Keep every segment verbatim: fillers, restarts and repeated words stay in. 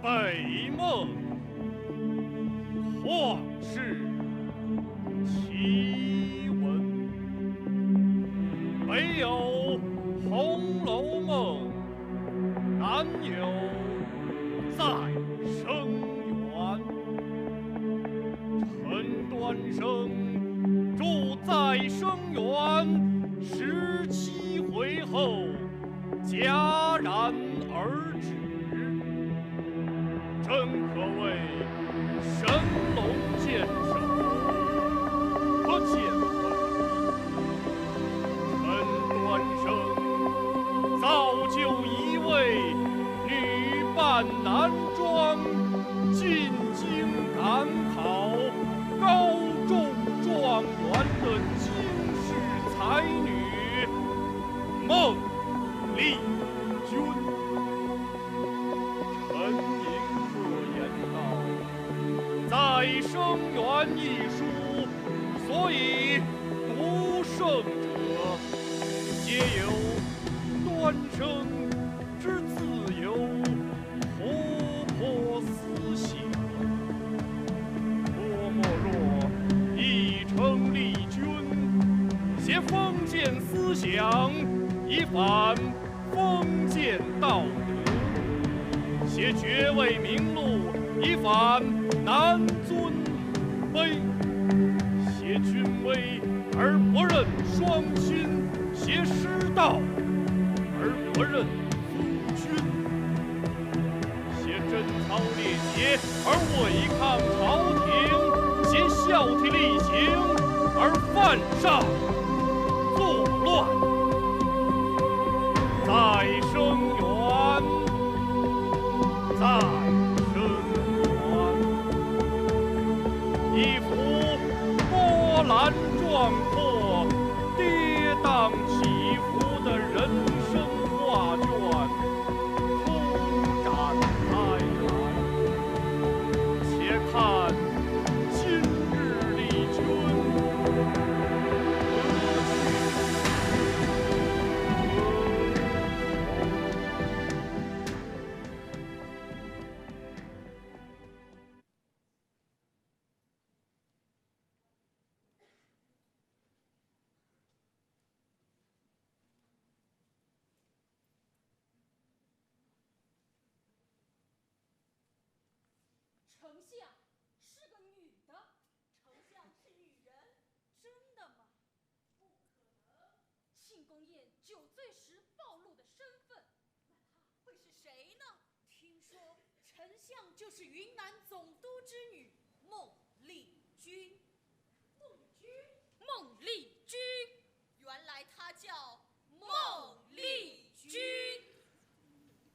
美梦，旷世奇闻。北有《红楼梦》，南有《再生缘》。陈端生著《再生缘》十七回后， 戛然而止，真可谓神龙见首，可见未来。陈端生造就一位女扮男装，进京赶考，高中状元的惊世才女孟 丽君。陈寅恪言道：《再生缘》一书，所以读圣者，皆由端生之自由活泼思想。我莫若亦称丽君，携封建思想，以反 封建道德，携爵位名禄以反男尊卑，携君威而不任双亲，携师道而不任夫君。 携贞操烈节而违抗朝廷，携孝悌厉行而犯上作乱。《再生缘》，《再生缘》，一幅波澜壮阔、跌宕起伏的人生画卷。 铺展开来，且看今日丽君何去何从。丞相是个女的。丞相是女人？真的吗？不可能。庆功宴酒醉时暴露的身份，那她会是谁呢？听说丞相就是云南总督之女孟丽君。孟丽君？孟丽君？ 原来她叫孟丽君。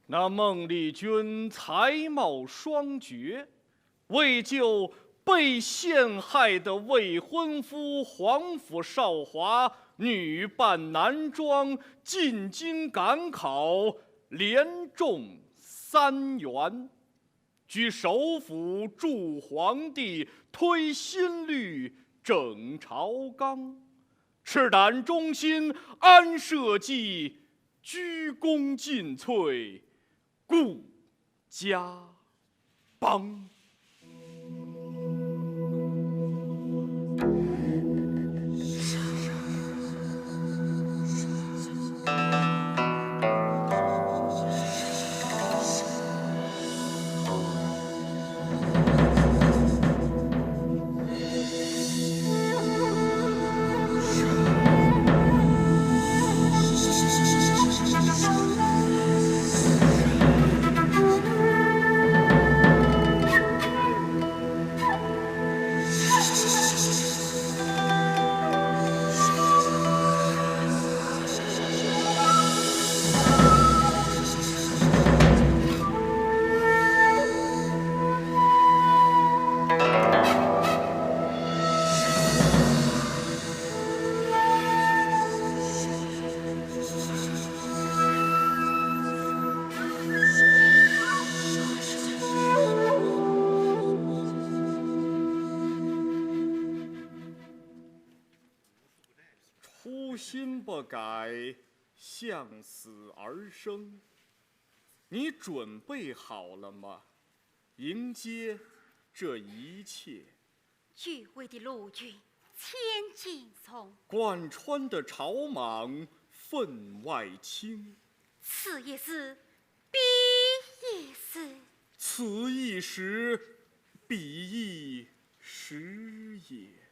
那孟丽君才貌双绝，为救被陷害的未婚夫皇甫少华女扮男装进京赶考，连中三元。 居首辅、助皇帝、推新律、整朝纲，赤胆忠心安社稷，鞠躬尽瘁顾家邦。初心不改，向死而生。你准备好了吗？迎接这一切。久违的陆军千斤重，贯穿的草莽分外轻。此一时，彼一时。此一时，彼一时也。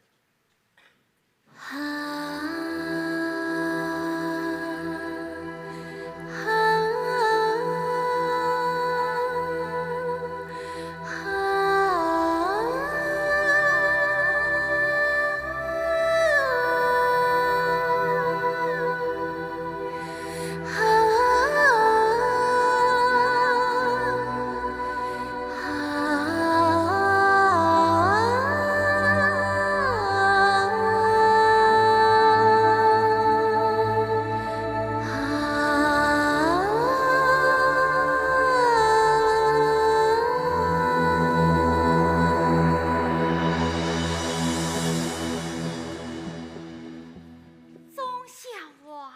忠孝王，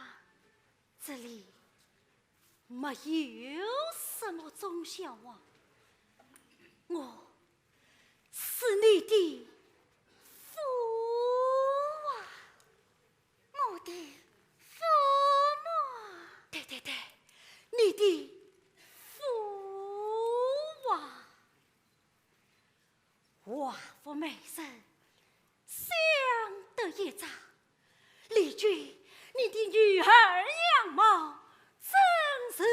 这里没有什么忠孝王，我是你的父啊。我的父母？对对对，你的父啊。华府美人，相得益彰。丽君，你的女儿样貌真是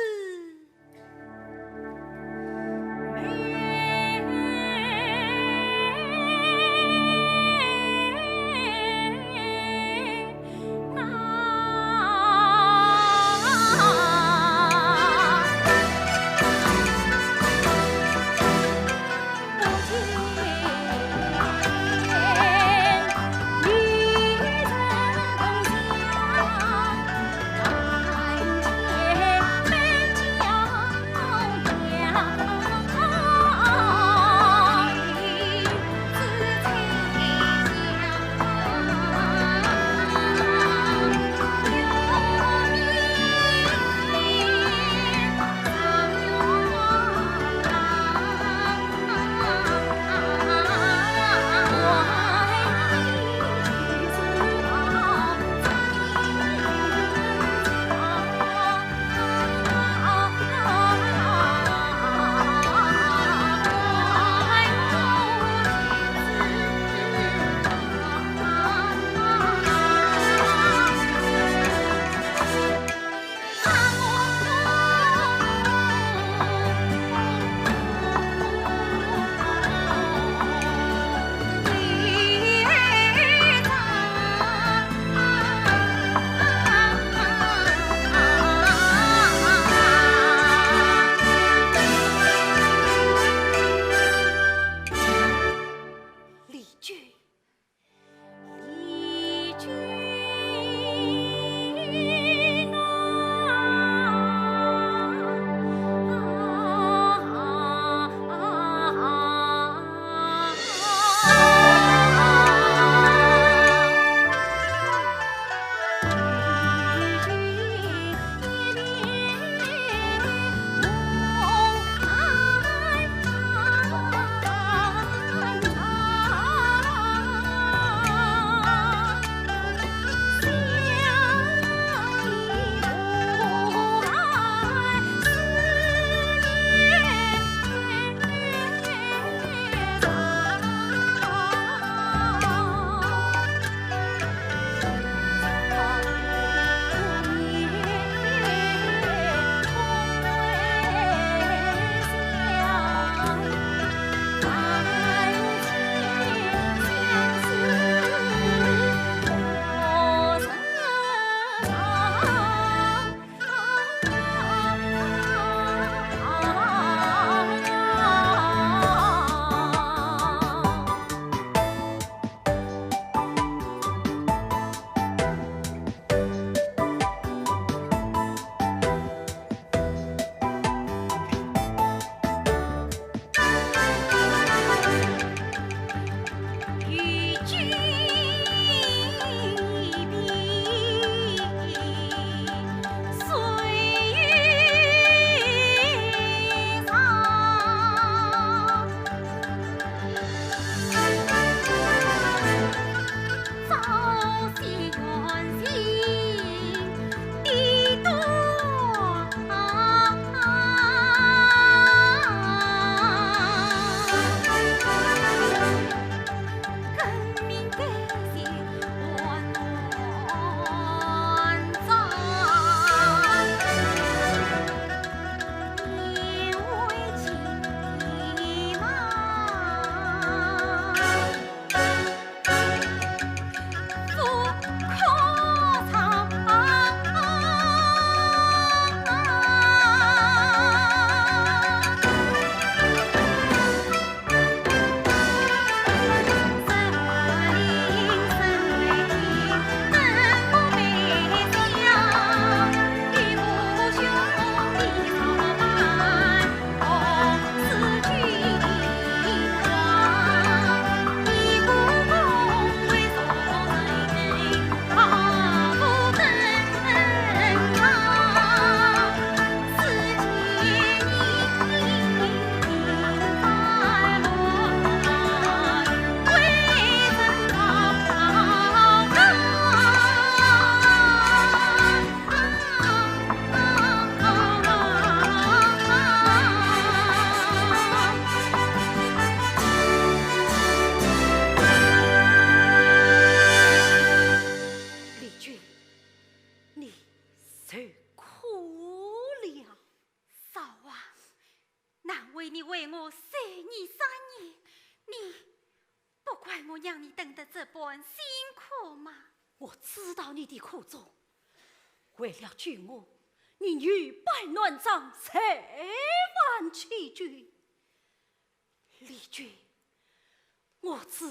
都苦了。嫂啊，难为你为我三年三夜，你不怪我让你等得这般辛苦吗？我知道你的苦衷，为了救我，你女扮男装，才犯欺君。 李君，我知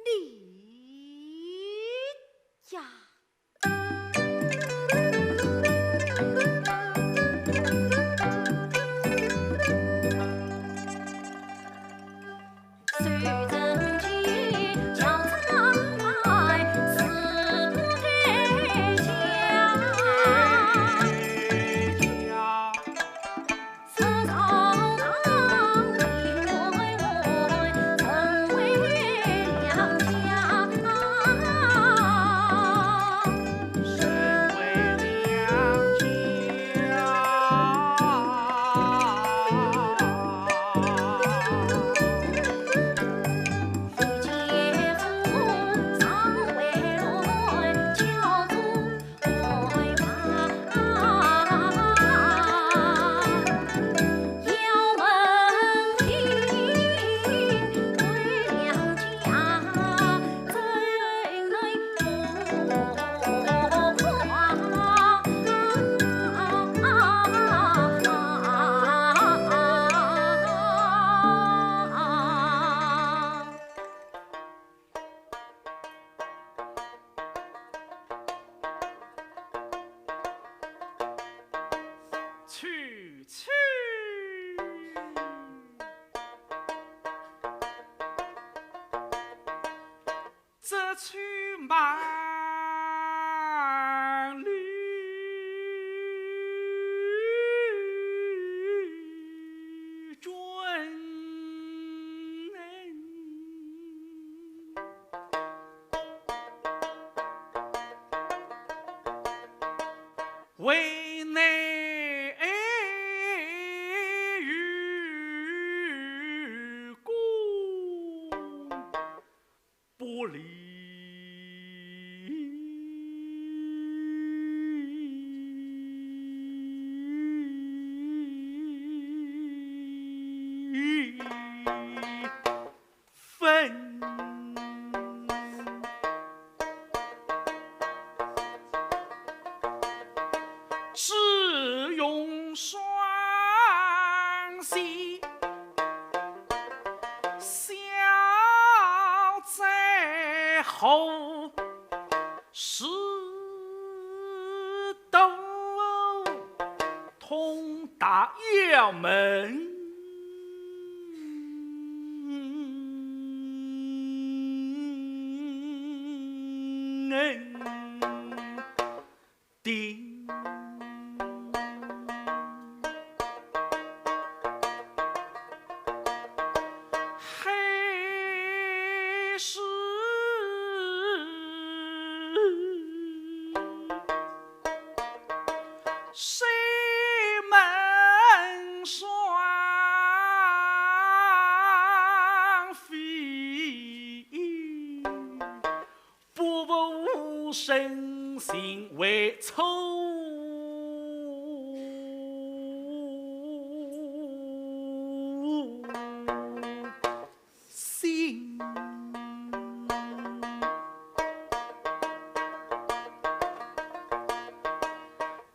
你呀。去，去。这去蛮绿。 君。为内与公 不离分。只用双膝 小在后，是都通达衙门。 定。还是谁门双飞？ 不负人心为初心。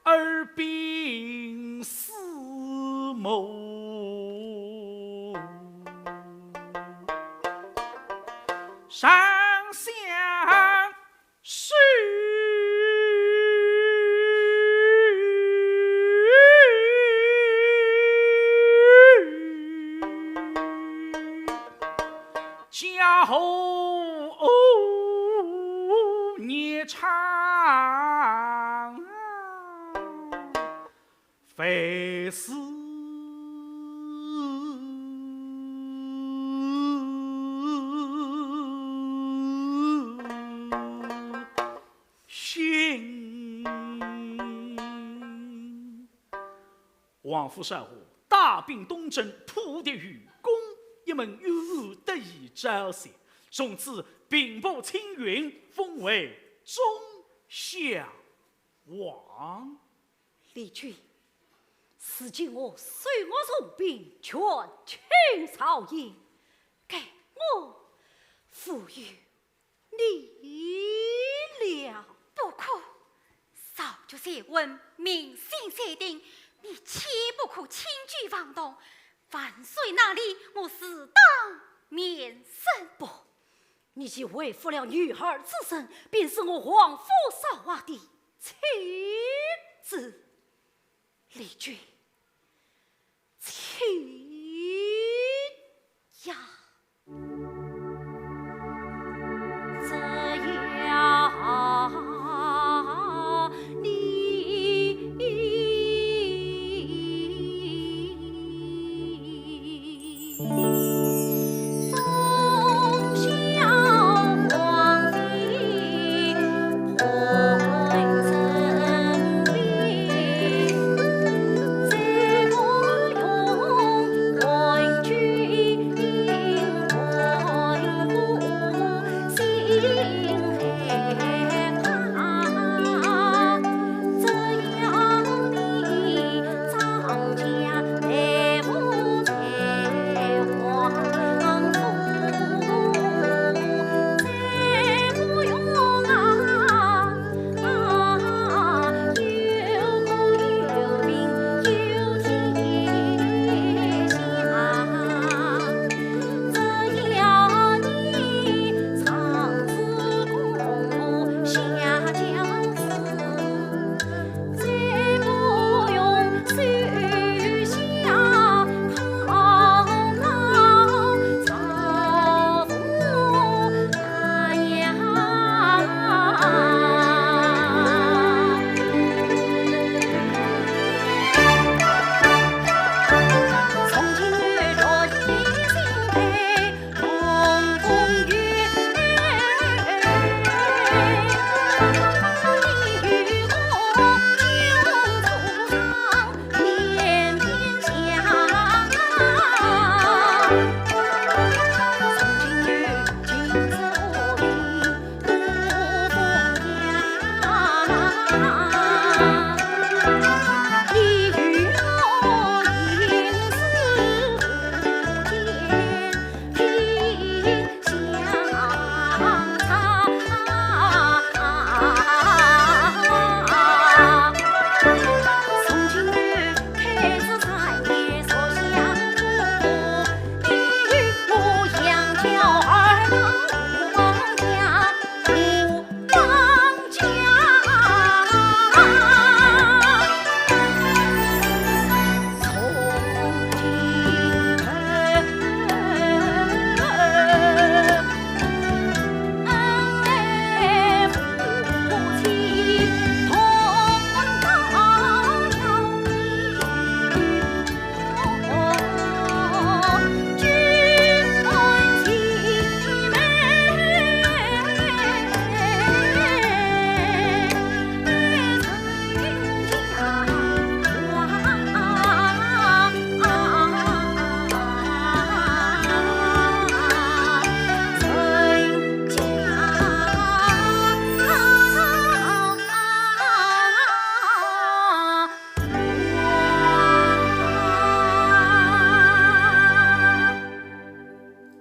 耳鬓厮磨，上相许。 家后夜长非死心。 王府少华大病东征，扑敌于宫，一门冤案得以昭雪，从此平步青云，封为中孝王。丽君，如今我收我重兵，全请少爷，该我负于你了。不可，曹局在问，民心在定，你切不可轻举妄动。万岁那里，我自当免审。不，你既违负了女儿之身，便是我王府少华的妻子。 丽君，起呀！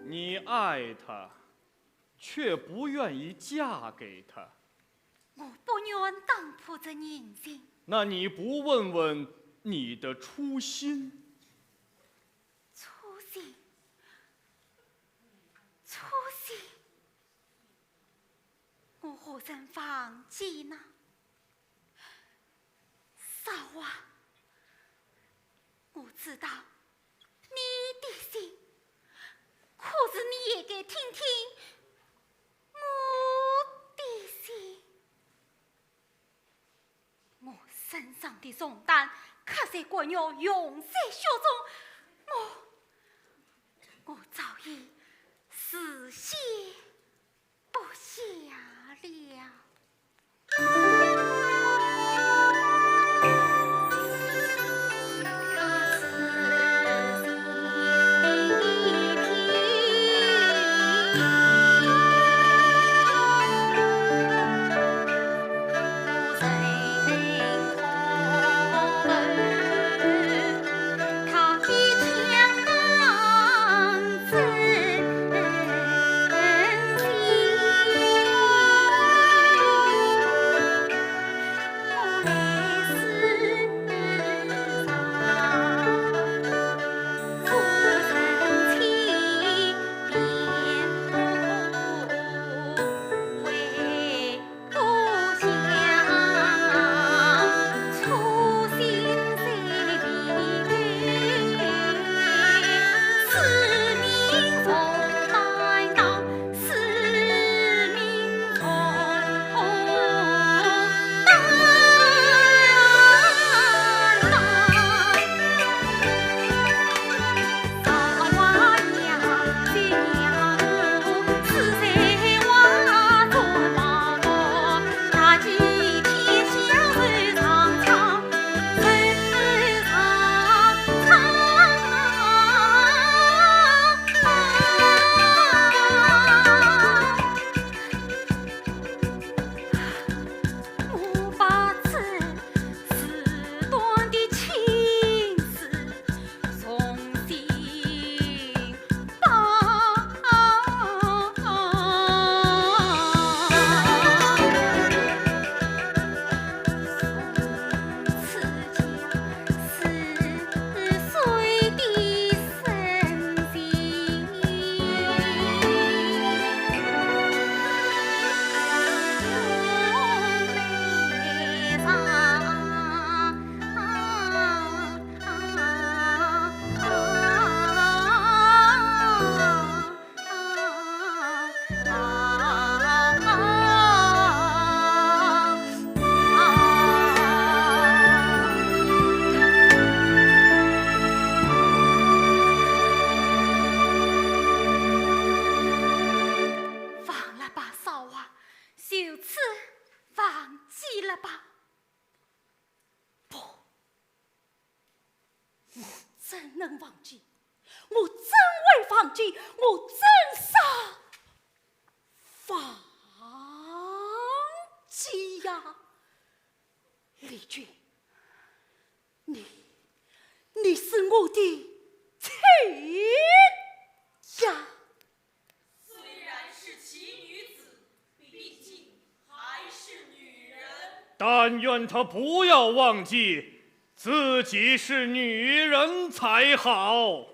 你爱她，却不愿意嫁给他。我不愿打破这人情。那你不问问你的初心？初心？初心？我何曾忘记呢？ 少华，我知道你的心，可是你也该听听我的心。我身上的重担，刻在官员用血血中，我，我早已自卸 不下了。怎能忘记？我怎会忘记？我怎煞忘记呀？丽君，你，你是我的妻呀！ 虽然是奇女子，毕竟还是女人。但愿她不要忘记，自己是女人才好。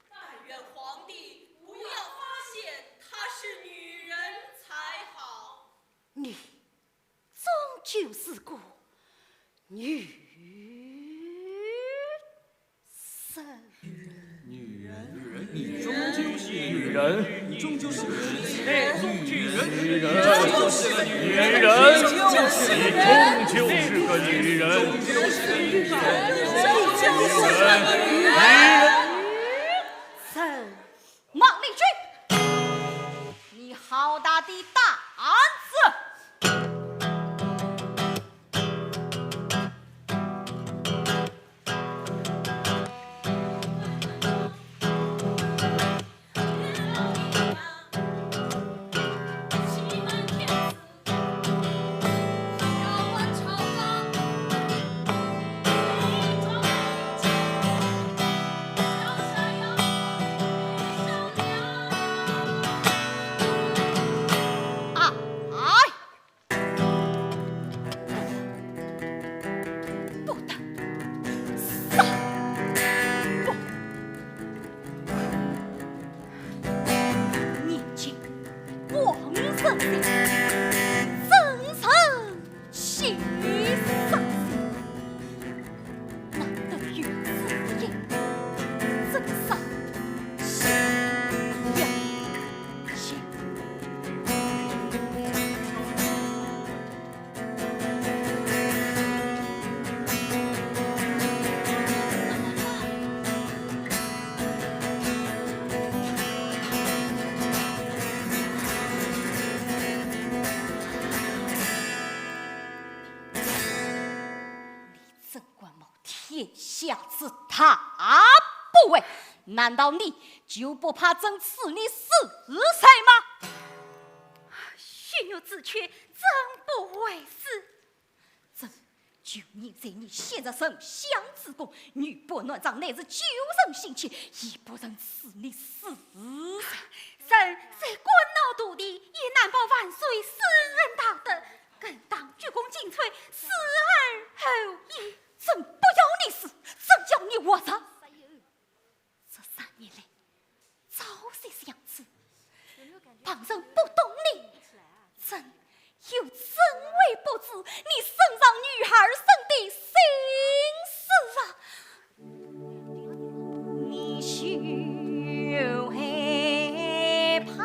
但愿皇帝不要发现她是女人才好。你终究是个女 人。女人，你终究是女人，你终究是女人，女人，你终究是个女人，你终究是个女人。陈孟丽君，你好大的胆子！ 不得，杀不得！年轻王神仙，真正气煞心。难得有此一战，真杀心呀！ 你真敢冒天下之大不韪，难道你就不怕朕赐你死罪吗？血肉之躯，怎不会死？朕就念在你昔日沉香之功，女扮男装乃是救人心切，亦不曾赐你死罪。臣虽官老徒弟，也难保万岁圣人大德，更当鞠躬尽瘁，死而后已。 朕不要你死，朕要你活着。这三年来，朝夕相处，旁人不懂你，朕又怎会不知你身上女儿身的心事啊？你休害怕。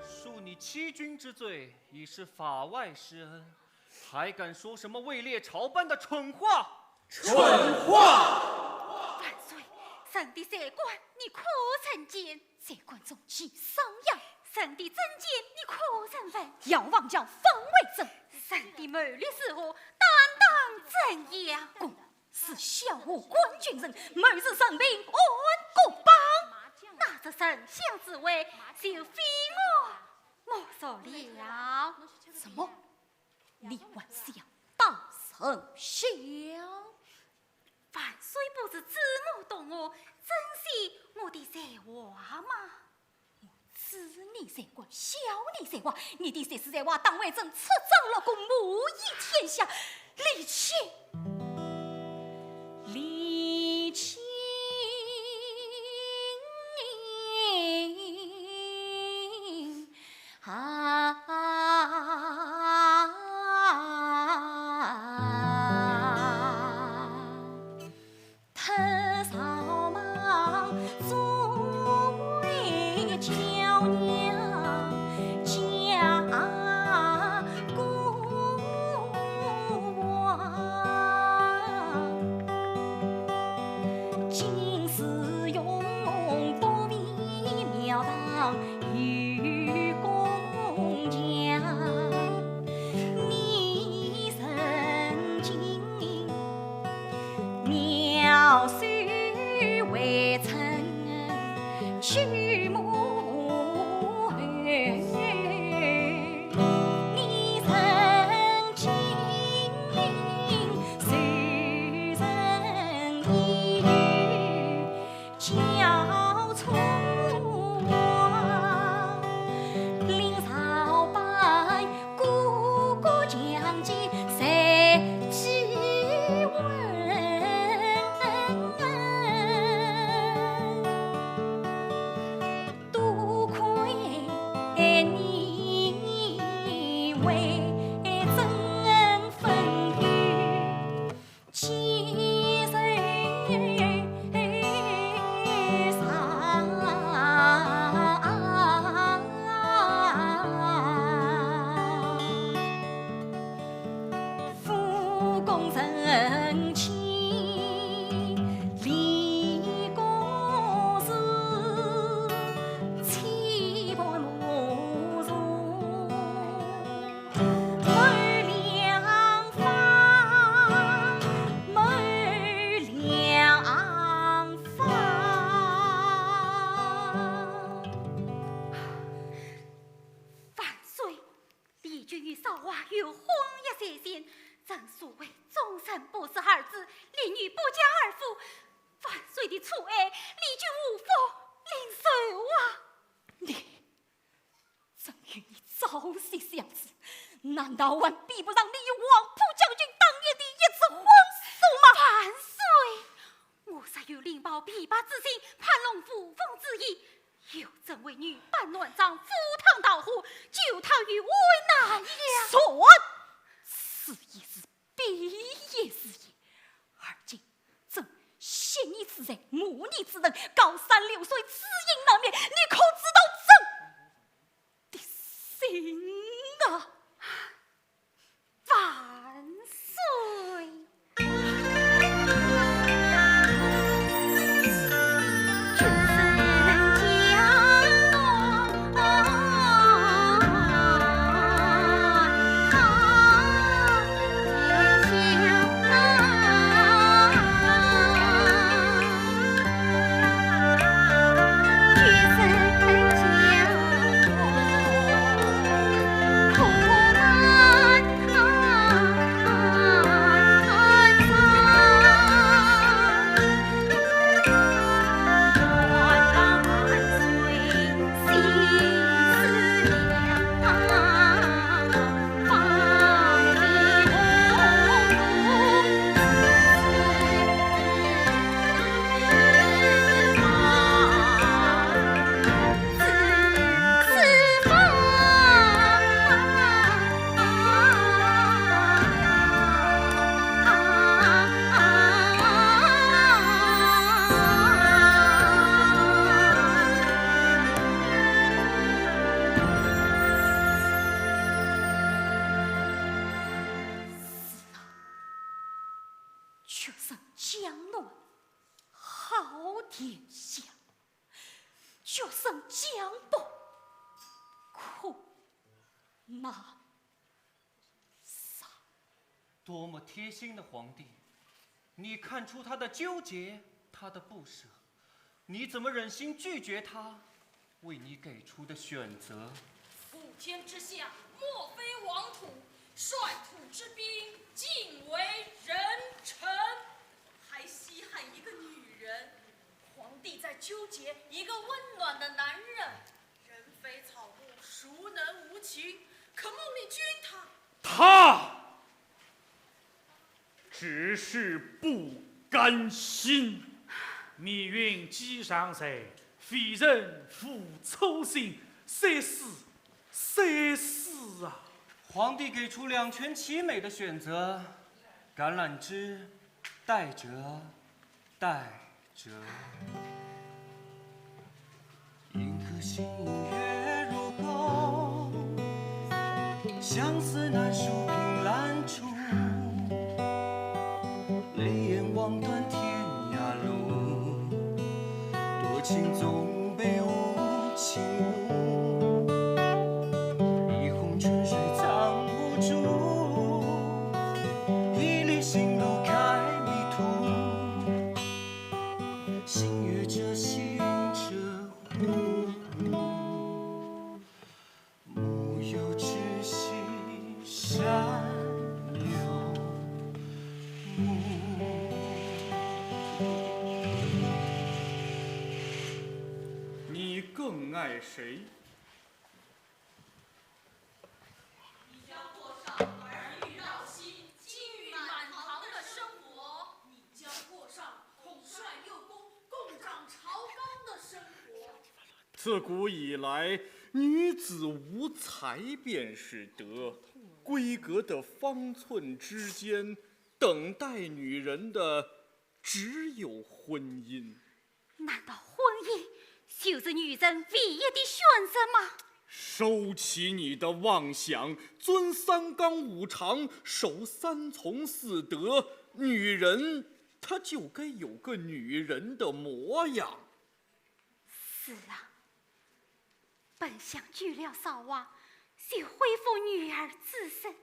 恕你欺君之罪，已是法外施恩，还敢说什么位列朝班的蠢话？蠢话！万岁，臣的罪过，你可曾见？罪过从其上呀。臣的政见，你可曾闻？姚王姚方为证。臣的谋略如何，担当怎样？公 是骁武冠军人，谋士陈平安国邦。那这丞相之位，就非我莫属了。什么？你还想当丞相？万岁不是指我度我，珍惜我的才华吗？ 我指你才华，笑你才华，你的才是才华，当为朕出征了个母仪天下，李靖，李靖啊！ 特少忙作为娇娘家国王，今是用不为庙堂与公家，你曾经 妙手未曾举母后，你曾经受人意，交错令朝拜 各个将计谁去问？多亏你为朕分忧。 千岁上，武功神奇，立功是千万莫如。 谋良方，谋良方。万岁，李靖与韶华有婚约在先，朕素为终身不娶儿子，李女不嫁二夫。万岁的宠爱，李靖无福临首啊！你 朕与你朝夕相处，难道还比不上你与黄埔将军当年的一纸婚书吗？万岁！我若有令豹琵琶之心，攀龙附凤之意，有朕为女扮男装赴汤蹈火，救她于危难呀！说，此言是 必也是也。而今朕昔日之才，暮日之能，高山流水，此情难免，你可知道朕的心啊？万岁！殿下，决胜将不可难杀。多么贴心的皇帝，你看出他的纠结，他的不舍，你怎么忍心拒绝他为你给出的选择？普天之下，莫非王土，率土之滨，尽为人臣。还稀罕一个女人，皇帝在纠结一个温暖的男人。人非草木，孰能无情？可孟丽君她……她只是不甘心。命运既然在，非人无初心，三思，三思啊！皇帝给出两全其美的选择：橄榄枝，戴哲，戴哲。银河星月如钩，相思难诉凭栏处。泪眼望断天涯路，多情总被无情误。一泓春水藏不住，一粒星漏开迷途。 心悦则行则无，木有窒息山有木。你更爱谁？ 你将过上儿女绕膝、金玉满堂的生活，你将过上统帅六宫、共掌朝纲的生活。自古以来，女子无才便是德，闺阁的方寸之间，等待女人的只有婚姻。 难道婚姻就是女人唯一的选择吗？收起你的妄想，遵三纲五常，守三从四德，女人她就该有个女人的模样。是啊，本想娶了少华，就恢复女儿之身。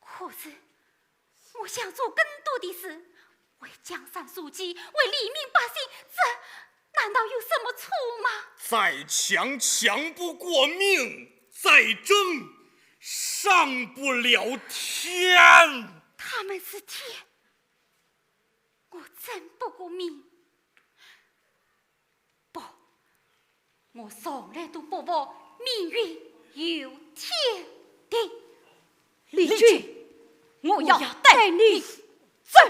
可是，我想做更多的事，为江山社稷，为黎民百姓，这难道有什么错吗？再强强不过命，再争上不了天。他们是天，我争不过命。 不，我从来都不服命运由天定。丽君，我要带你走。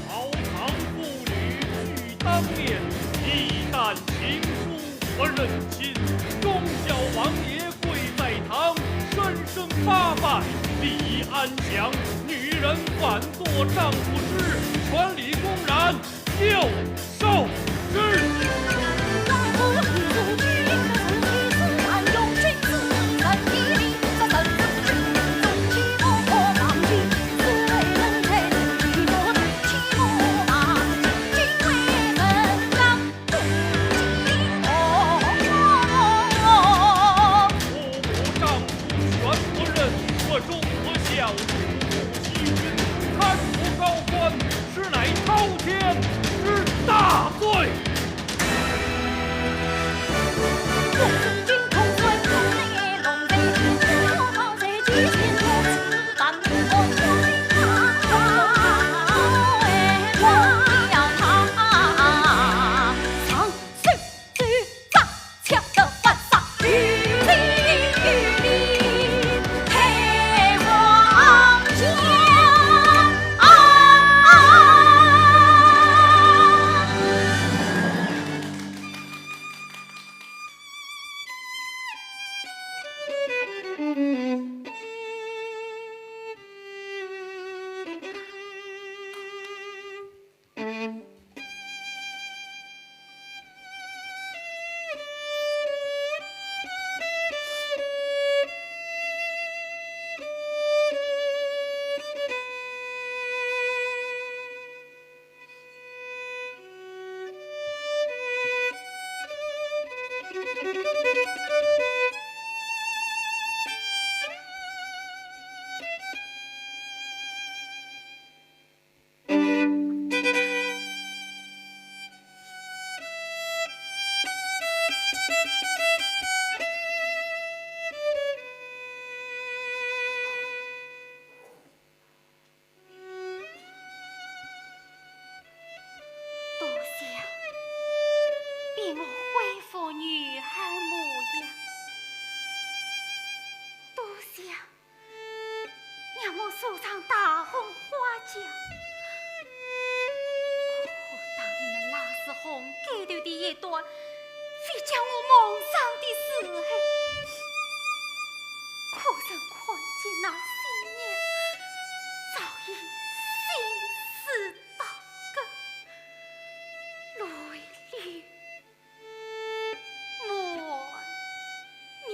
朝堂妇女举当面，一旦情书不认亲，忠孝王爷跪在堂，三生八拜礼仪安详，女人反做丈夫诗，全礼公然 受之。多谢，帮我恢复女儿模样。多谢，让我素常大红花轿。可当你们拉仔红盖头的一端， 非叫我蒙上的时候，可曾看见那新娘早已心死大根，泪流满面。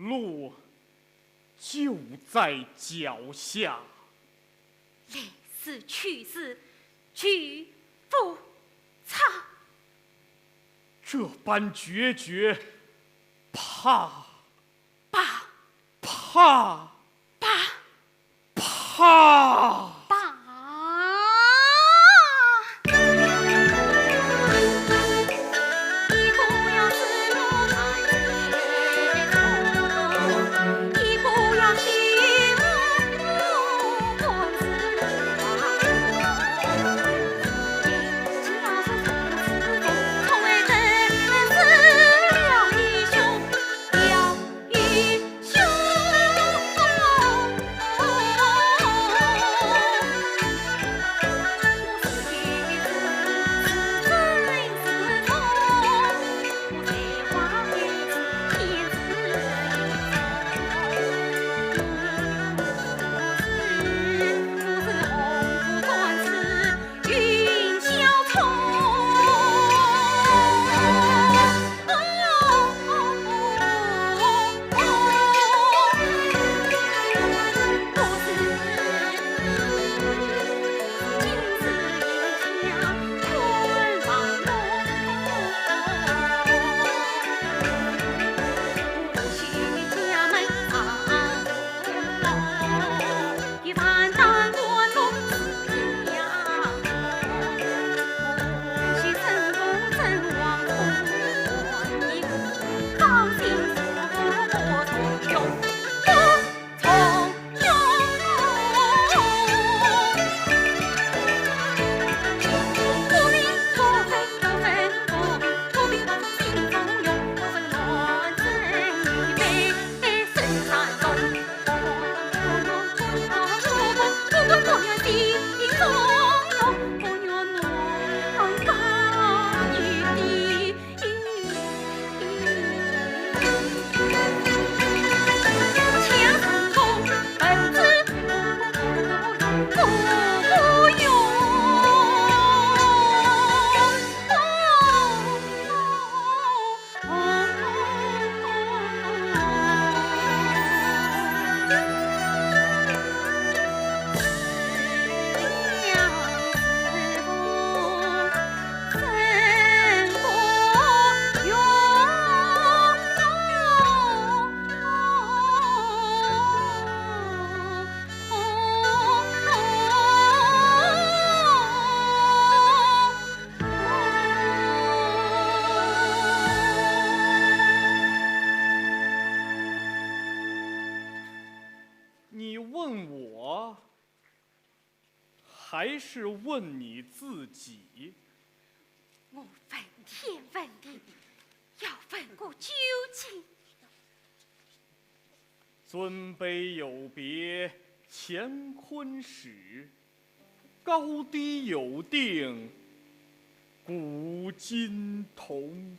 路就在脚下。来时去时，去不差。这般决绝，怕，怕，怕，怕，怕。你问我，还是问你自己？我问天问地，要问个究竟。尊卑有别，乾坤始，高低有定，古今同。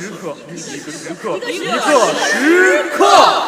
时刻，一个时刻，一个时刻。